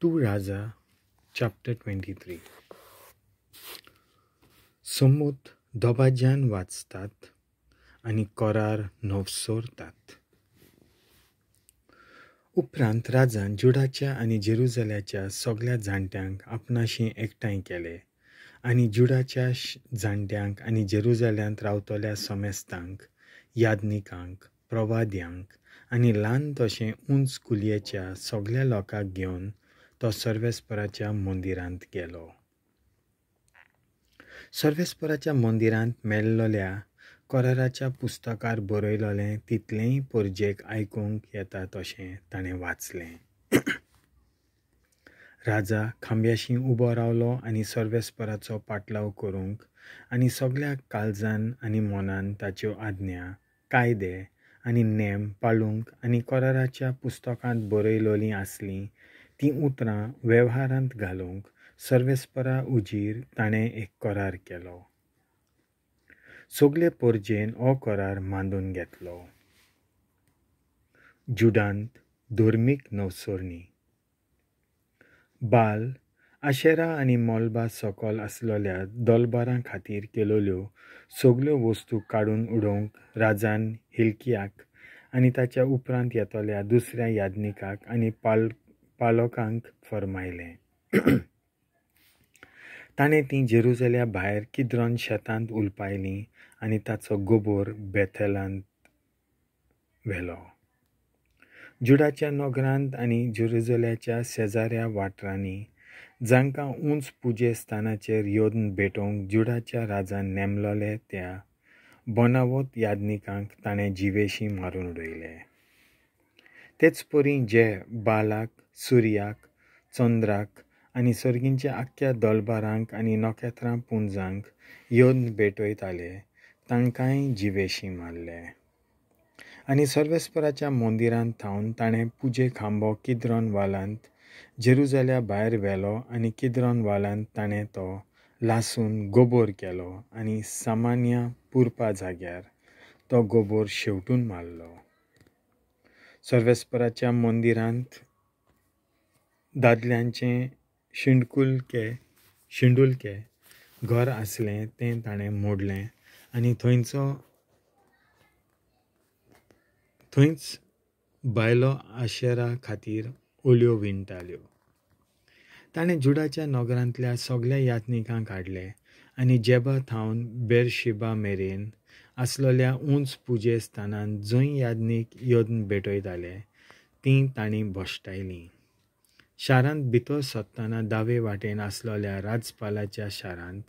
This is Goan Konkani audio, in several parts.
2 Raja chapter 23. सोमूत दबाज्यान वाचतात आनी कोरार नवसोरतात. उपरांत राजान जुडाच्या आनी जेरुजाल्याच्या सगळ्या जाणट्यांक आपणाशी एकठांय केले आनी जुडाच्या जाणट्यांक आनी जेरुजाल्यांत रावतल्या समेस्तांक, यादनिकांक, प्रवाद्यांक आनी ल्हान तशें उंच कुलयेच्या सगळ्या लोकांक घेवन तो सर्वेस्पराच्या मंदिरांत गेलो. सर्वेस्पराच्या मंदिरांत मेळ्ळल्या कराराच्या पुस्तकार बरयलेलें तितलेंय परजेक आयकूंक येता तशें ताणें वाचलें. राजा खांब्याशी उबो रावलो आनी सर्वेस्पराचो पाटलाव करूंक आनी सगळ्या काळजान आनी मनान ताच्यो आज्ञा, कायदे आनी नेम पाळूंक आनी कराराच्या पुस्तकांत बरयलेलीं आसलीं तीं उतरां वेव्हारांत घालूंक सर्वेस्परा उजीर ताणें एक करार केलो. सगळे परजेन हो करार मांदून घेतलो. जुडांत धर्मीक नवसरणी. बाल, आशेरा आनी मोलबा सकल आसलेल्या दोलबारां खातीर केलोल्यो सगळ्यो वस्तू काडून उडोवंक राजान हिलकियाक आनी ताच्या उपरांत येतल्या दुसऱ्या यादनिकाक आनी पालोकांक फर्मायलें. ताणें तीं जेरुजाल्या भायर किद्रोन शेतांत उलपायलीं आनी ताचो गोबोर बेथेलांत व्हेलो. जुडाच्या नगरांत आनी जेरुजाल्याच्या शेजाऱ्या वाठारांनी जांकां उंच पुजे स्थानाचेर योदन भेटोवंक जुडाच्या राजान नेमलोले त्या बनावत यादनिकांक ताणें जिवेशी मारून उडयले. तेच परी जे बालाक, सुर्याक, चंद्राक आनी सर्गींच्या आख्ख्या दोलबारांक आनी नखेत्रां पुंजांक योदन भेटयताले तांकांय जिवेशी मारले. आनी सर्वेस्पराच्या मंदिरांत थावन ताणें पुजे खांबो किद्रोन वालांत जेरुजाल्या भायर व्हेलो आनी किद्रोन वालांत ताणें तो लासून गोबोर केलो आनी सामान्य पुरपा जाग्यार तो गोबोर शेवटून मारलो. सर्वेस्पराच्या मंदिरांत दादल्यांचें शिंडुलके घर आसलें तें ताणें मोडलें आनी थंयच बायलो आशेरा खातीर ओल्यो विणटाल्यो. ताणें जुडाच्या नगरांतल्या सगळ्या यात्निकांक हाडले आनी जेबा थावन बेरशिबा मेरेन आसलेल्या उंच पुजे स्थानांत जंय यादनीक यत्न भेटयताले तीं तांणी भश्टायलीं. शारांत भितर सरतना दावे वाटेन आसलेल्या राजपालाच्या शारांत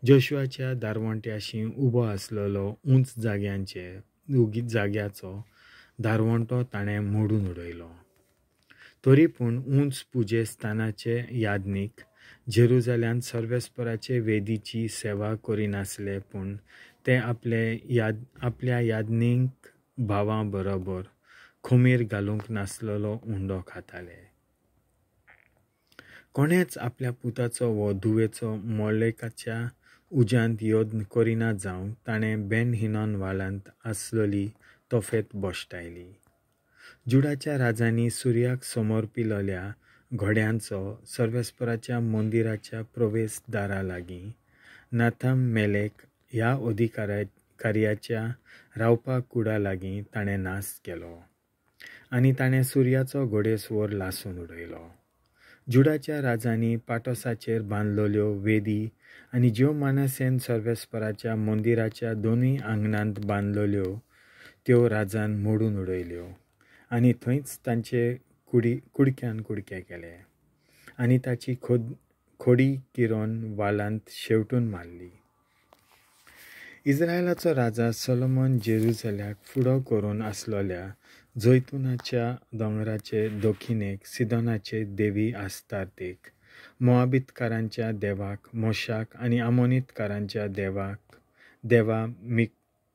जोशुआच्या दारवंट्याशी उबो आसलेलो उंच जाग्याचो दारवंटो ताणें मोडून उडयलो. तरी पूण उंच पुजे स्थानाचे यादनीक जेरुजाल्यांत सर्वेस्पराचे वेदीची सेवा करिनासले, पूण ते आपल्या यादनीक भावां बरोबर खोमीर घालूंक नासलेलो उंडो खाताले. कोणेच आपल्या पुताचो वो धुवेचो मोलेकाच्या उज्यांत यत्न करिना जावंक ताणें बेन हिनॉन वालांत आसलेली तोफेत भश्टायली. जुडाच्या राजांनी सुर्याक समर्पिलेल्या घोड्यांचो सर्वेस्पराच्या मंदिराच्या प्रवेश दारा लागीं नाथम मेलेक ह्या अधिकार्याच्या रावपा कुडा लागीं ताणें नाश केलो आनी ताणें सुर्याचो घोडेस्वर लासून उडयलो. जुडाच्या राजांनी पाटोसाचेर बांदलेल्यो वेदी आनी ज्यो मानसेन सर्वेस्पराच्या मंदिराच्या दोनूय आंगणांत बांदलेल्यो त्यो राजान मोडून उडयल्यो आनी थंयच तांचे कुडक्यान कुडके केले आनी ताची खोडी किरोन वालांत शेवटून मारली. इस्रायलाचो राजा सोलोमन जेरुजाल्याक फुडो करून आसलेल्या जैतुनाच्या दोंगराचे दक्षिणेक सिदोनाचे देवी आस्तार्तेक, मोआबितकारांच्या देवाक मोशाक आनी आमोनीतकारांच्या देवा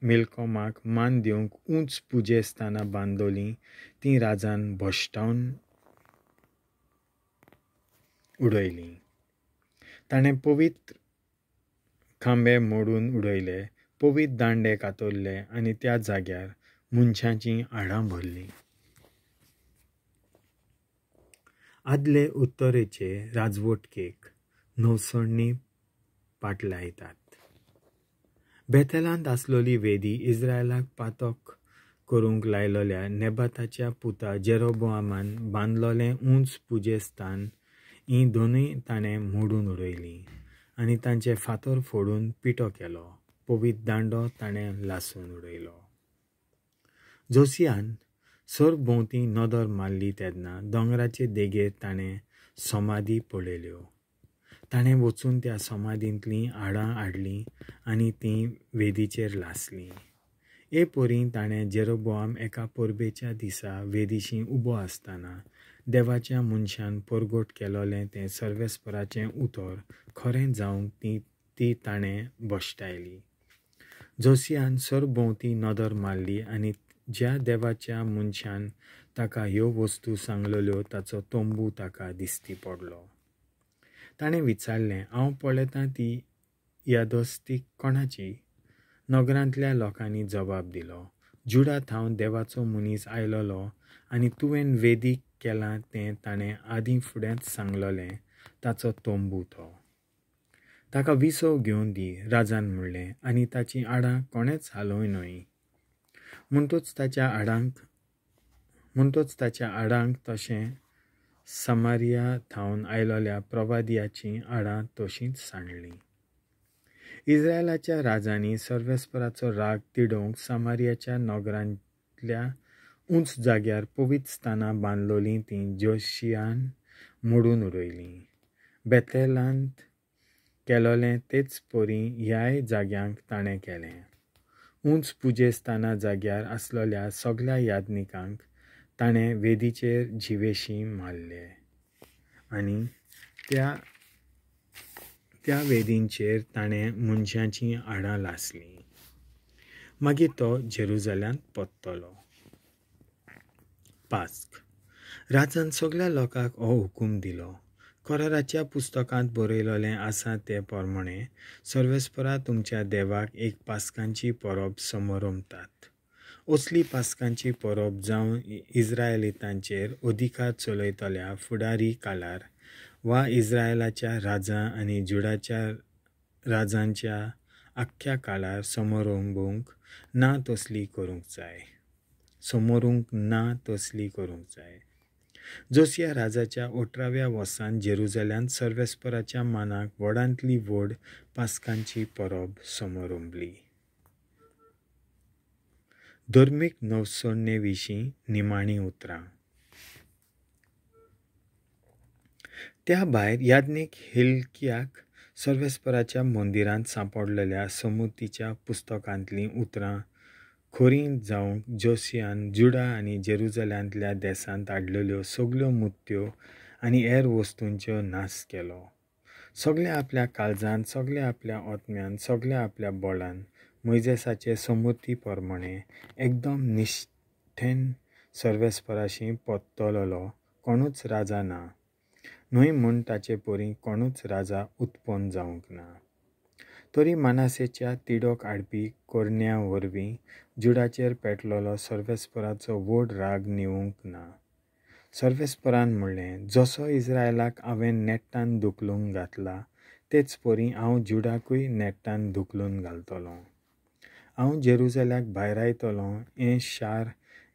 मिल्कोमाक मान दिवंक उंच पुजे स्थानां बांदलोलीं तीं राजान भश्टावन उडयलीं. ताणें पवित्र खांबे मोडून उडयले, पवित्र दांडे कातरले आनी त्या जाग्यार मनशाचीं हाडां भरलीं. आदले उत्तरेचे राजवटकेक नवसणी पाटलायतात. बेथेलांत आसलोली वेदी इस्रायलाक पातक करूंक लायलोल्या नेबाताच्या पुता जेरोबोआमान बांदलोलें उंच पुजेस्थान हीं दोनूय ताणें मोडून उडयलीं आनी तांचे फातर फोडून पिठो केलो. पवित्र दांडो ताणें लासून उडयलो. जोसियान सरभोंवती नदर मारली तेन्ना दोंगराचे देगेर ताणें समाधी पळयल्यो. ताणें वचून त्या समाधींतलीं हाडां हाडलीं आनी तीं वेदीचेर लासलीं. हे परी ताणें जेरोबोआम एका परबेच्या दिसा वेदीशी उबो आसतना देवाच्या मनशान परगट केलोलें तें सर्वेस्पराचें उतर खरें जावंक ती ताणें भश्टायली. जोसियान सरभोंवती नदर मारली आनी ज्या देवाच्या मनशान ताका ह्यो वस्तू सांगलेल्यो ताचो तंबू ताका दिसती पडलो. ताणें विचारलें, हांव पळयतां ती यादस्तीक कोणाची? नगरांतल्या लोकांनी जबाब दिलो, जुडा थावन देवाचो मनीस आयलोलो आनी तुवें वेदीक केलां तें ताणें आदीं फुडेंच सांगलोलें ताचो तंबू तो. ताका विसव घेवन दी, राजान म्हणलें, आनी ताचीं हाडां कोणेंच हालोवं न्हय. म्हणटच ताच्या हाडांक तशें समारिया थावन आयलोल्या प्रवादियाचीं हाडां तशींच सांडलीं. इस्रायलाच्या राजांनी सर्वेस्पराचो राग तिडोवंक समारियाच्या नगरांतल्या उंच जाग्यार पवित्र स्थानां बांदलोलीं तीं जोशियान मोडून उडयलीं. बेथेलांत केलोलें तेच परी ह्याय जाग्यांक ताणें केलें. उंच पुजेस्थाना जाग्यार आसलोल्या सगल्या याज्ञिकांक ताणें वेदीचेर जिवेशी मारले आनी त्या वेदींचेर ताणें मनशाचीं हाडां लासलीं. मागीर तो जेरुजाल्यांत परतलो. पास्क. राजान सगल्या लोकांक हो हुकूम दिलो, कराराच्या पुस्तकांत बरयलोलें आसा ते प्रमाणें सर्वेस्परा तुमच्या देवाक एक पास्कांची परब समारंभतात. असली पास्कांची परब जावन इस्रायलितांचेर अधिकार चलयतल्या फुडारी काळार वा इस्रायलाच्या राजा आनी जुडाच्या राजांच्या आख्ख्या काळार समारंभूंक ना तसली करूंक जाय. जोसिया राजाच्या 18व्या वर्सान जेरुजाल्यांत सर्वेस्पराच्या मानाक व्हडांतली व्हड पास्कांची परब समारंभली. धर्मीक नवसणणे विशीं निमाणीं उतरां. त्या भायर याज्ञीक हिल्कियाक सर्वेस्पराच्या मंदिरांत सांपडलेल्या समुतीच्या पुस्तकांतलीं उतरां खरीं जावंक जोसियान जुडा आनी जेरुजाल्यांतल्या देसांत हाडलेल्यो सगल्यो मुर्त्यो आनी हेर वस्तूंच्यो नाश केलो. सगल्या आपल्या काळजान, सगल्या आपल्या आत्म्यान, सगल्या आपल्या बळान मोयजेसाचे समुती प्रमाणें एकदम निश्ठेन सर्वेस्पराशी परतलोलो कोणूच राजा ना, न्हय म्हूण ताचे परी कोणूच राजा उत्पन्न जावंक ना. तरी मानासेच्या तिडक हाडपी करण्या वरवीं जुडाचेर पेटलोलो सर्वेस्पराचो व्हड राग न्हिवूंक ना. सर्वेस्परान म्हणलें, जसो इस्रायलाक हांवें नेट्टान धुकलून घातला तेच परी हांव जुडाकूय नेट्टान धुकलून घालतलों. हांव जेरुजाल्याक भायरायतलों, हें शार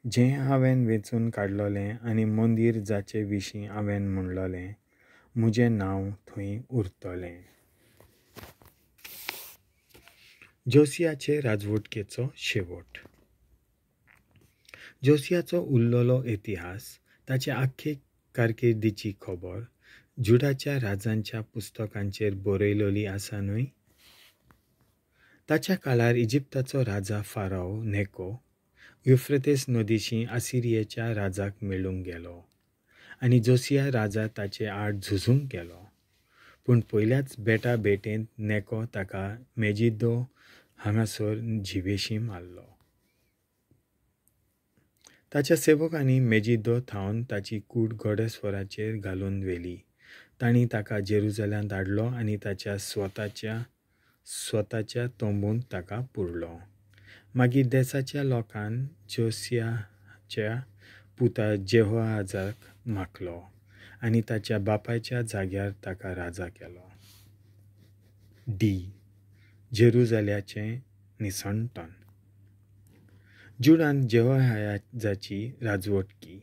जें हांवें वेंचून काडलोलें आनी मंदीर जाचे विशीं हांवें म्हणलोलें, म्हजें नांव थंय उरतलें. जोसियाचे राजवटकेचो शेवट. जोसियाचो उरलेलो इतिहास, ताचे आख्खे कारकिर्दीची खबर जुडाच्या राजांच्या पुस्तकांचेर बरयलोली आसा न्हय? ताच्या काळार इजिप्ताचो राजा फाराव नेको युफ्रेतेस नदीशी आसिरियेच्या राजाक मेळूंक गेलो आनी जोसिया राजा ताचे आड झुजूंक गेलो. पूण पयल्याच बेटा बेटेंत नेको ताका मेजिद्दो हांगासर जिवेशी मारलो. ताच्या सेवकांनी मेजिद्दो थावन ताची कूड घोडेस्वराचेर घालून व्हेली. तांणी ताका जेरुजाल्यांत हाडलो आनी ताच्या स्वताच्या तंबूंत ताका पुरलो. मागीर देसाच्या लोकान जोसियाच्या पुता जेहोआजाक माखलो आनी ताच्या बापायच्या जाग्यार ताका राजा केलो. डी. जेरुजाल्याचें निसणटन. जुडान जेहोआहाजाची राजवटकी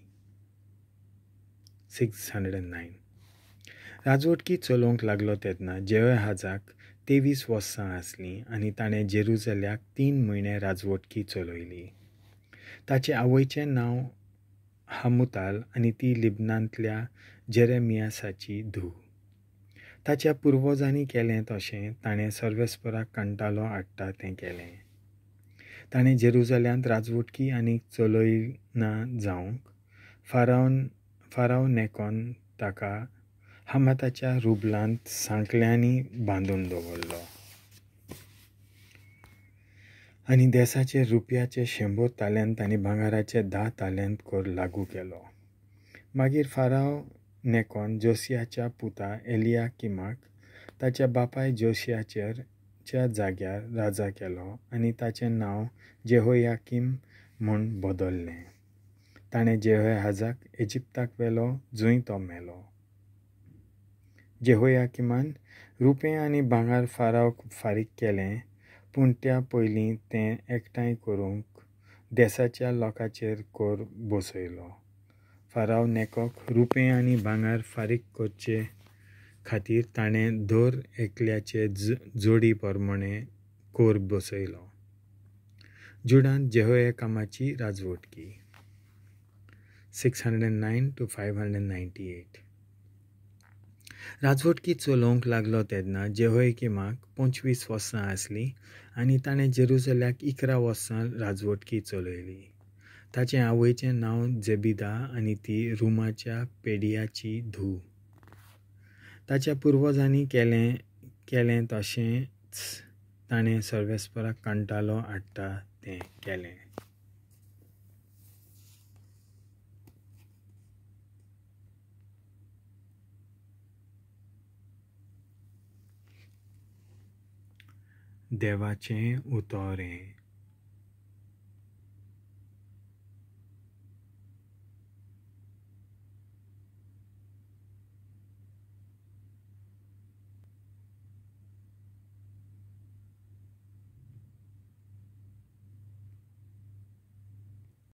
609. राजवटकी चलोवंक लागलो तेन्ना जेहोआहाजाक 23 वर्सां आसलीं आनी ताणें जेरुजाल्याक 3 म्हयने राजवटकी चलयली. ताचे आवयचें नांव हामुताल आनी ती लिबनांतल्या जेरेमियासाची धूव. ताच्या पुर्वजांनी केलें तशें ताणें सर्वेस्पराक कंटाळो हाडटा तें केलें. ताणें जेरुजाल्यांत राजवटकी आनी चलयना जावंक फाराव नेकोन ताका हमाताच्या रुबलांत सांकळ्यांनी बांदून दवरलो आनी देसाचे रुपयाचे 100 ताल्यांत आनी भांगराचे 10 ताल्यांत कर लागू केलो. मागीर फाराव नेकोन जोसियाच्या पुता एलियाकिमाक ताच्या बापाय जोशियाच्या जाग्यार राजा केलो आनी ताचें नांव जेहोयाकीम म्हूण बदल्लें. ताणें जेहोआहाजाक इजिप्ताक व्हेलो जंय तो मेलो. जेहोयाकिमान रुपें आनी भांगर फारावक फारीक केलें, पूण त्या पयलीं तें एकठांय करूंक देसाच्या लोकांचेर कर बसयलो. फाराव नेकोक रुपें आनी भांगर फारीक करचे खातीर ताणें दर एकल्याचे जोडी प्रमाणें कर बसयलो. जुडांत जेहोयाकिमाची राजवटकी 609 to 598. राजवटकी चलोवंक लागलो तेन्ना जेहोयाकिमाक 25 वर्सां आसलीं आनी ताणें जेरुजाल्याक 11 वर्सां राजवटकी चलयली. ताचें आवयचें नांव जेबिदा आनी ती रुमाच्या पेडियाची धूव. ताच्या पुर्वजांनी केलें तशेंच ताणें सर्वेस्पराक कंटाळो हाडटा तें केलें. देवाचें उतोरें.